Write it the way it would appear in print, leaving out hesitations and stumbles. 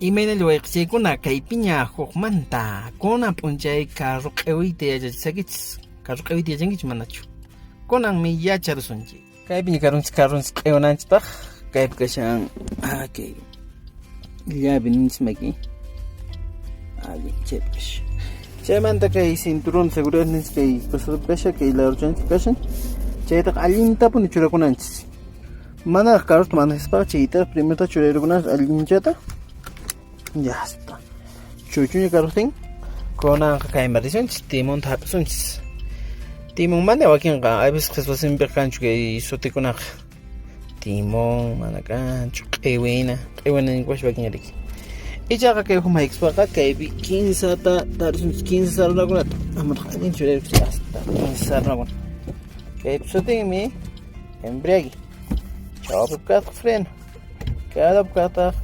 Imaynalla wayqichaykuna kaypiña hukmanta kunan p'unchay carro q'iwiyta yachachisakichis. Carro q'iwiyta yachankichu manachu? Kunanmi yacharusunchik. Kaypiña carronchis carronchis q'iwananchispaq kaypi kashan kay llave ninchis maki. Allin chaypi kashan. Chaymanta kay cinturón de seguridad ninchis kay costadopi kashan, kay ladochanchis kashan. Chaytaqa allintapuni churakunanchis. Manaraq carrota manejaspaqa chaytaqa primerota churayrukunanchis allinchata. Ya está. Chuchuña carrotin kunanqa kayman risunchis, timonta hap'isunchis. Timon mana wakinqa a veces qheswasinpiqa kanchu kay sutikunaqa. Timón mana kanchu, q'iwina, q'iwina ninkupas wakin riki. Ichaqa kay huk maykuspaqa kaypi kinsata tarisunchis, kinsa sarunakunata. Amataq allin churayrukuchis hasta kinsa sarunakuna. Kaypi sutinmi embriague. Chawpi kaq freno. Kay kaqtaq